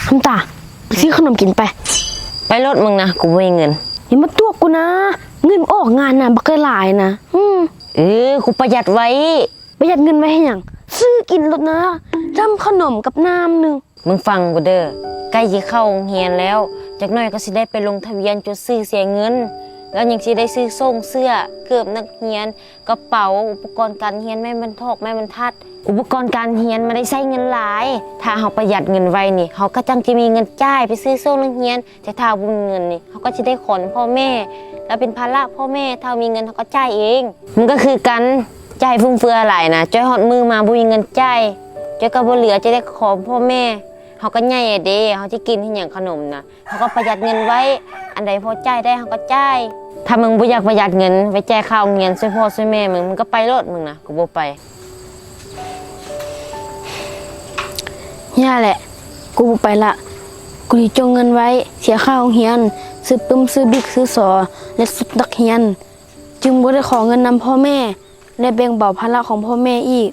ຄຳຕາ ໄປຊື້ຂະໜົມກິນໄປ. ໄປໂລດມຶງນະ ກູບໍ່ມີເງິນ. ຢ່າມາຕົວະກູນະ ເງິນອອກງານນະ ບັກຫຼາຍນະ. ອືມ ເອີ ກູປະຢັດໄວ້. ປະຢັດເງິນໄວ້ເຮັດຫຍັງ? ຊື້ກິນໂລດນະ ດຳຂະໜົມກັບນ້ຳໜຶ່ງ. ມຶງຟັງກູເດີ ໃກ້ຊິເຂົ້າໂຮງຮຽນແລ້ວ ຈັກໜ້ອຍກໍຊິໄດ້ໄປລົງທະບຽນ ຈົດຊື່ເສຍເງິນ ແລ້ວຍັງຊິໄດ້ຊື້ໂສ້ງເສື້ອ ເກີບນັກຮຽນ ກະເປົາ ອຸປະກອນການຮຽນ ໄມ້ບັນທອກ ໄມ້ບັນທັດ. ອຸປະກອນການຮຽນມັນໄດ້ໃຊ້ເງິນຫຼາຍ. ຖ້າເຮົາປະຢັດເງິນໄວ້ນີ້ ເຮົາກໍຈັ່ງຊິມີເງິນຈ່າຍໄປຊື້ໂສ້ງນັກຮຽນ. ແຕ່ຖ້າບໍ່ມີເງິນນີ້ ເຮົາກໍຊິໄດ້ຂໍນຳພໍ່ແມ່ ແລ້ວເປັນພາລະພໍ່ແມ່. ຖ້າເຮົາມີເງິນ ເຮົາກໍຈ່າຍເອງ. ມັນກໍຄືກັນ ຢ່າໃຫ້ຟຸມເຟືອຫຼາຍນະ. ຈ້ອຍຮອດມື້ມາບໍ່ມີເງິນຈ່າຍ ຈ້ອຍກໍບໍ່ເຫຼືອ ຈ້ອຍໄດ້ຂໍພໍ່ແມ່. ເຮົາກໍໃຫຍ່ແລ້ວເດ້ ເຮົາຊິກິນເຮັດຫຍັງຂະໜົມນະ? ເຮົາກໍປະຢັດເງິນໄວ້ ອັນໃດພໍຈ່າຍໄດ້ເຮົາກໍຈ່າຍ. ຖ້າມຶງບໍ່ຢາກປະຢັດເງິນໄວ້ຈ່າຍຄ່າໂຮງຮຽນ ຊ່ວຍພໍ່ຊ່ວຍແມ່ມຶງ ມຶງກໍໄປໂລດມຶງນະ ກູບໍ່ໄປ. ຢ່າແຫຼະ ກູບໍ່ໄປລະ. ກູຊິຈົ່ງເງິນໄວ້ເສຍຄ່າໂຮງຮຽນ ຊື້ປຶ້ມ ຊື້ບິກ ຊື້ສໍ ແລະຊຸດນັກຮຽນ ຈຶ່ງບໍ່ໄດ້ຂໍເງິນນຳພໍ່ແມ່ ແລະແບ່ງເບົາພາລະຂອງພໍ່ແມ່ອີກ.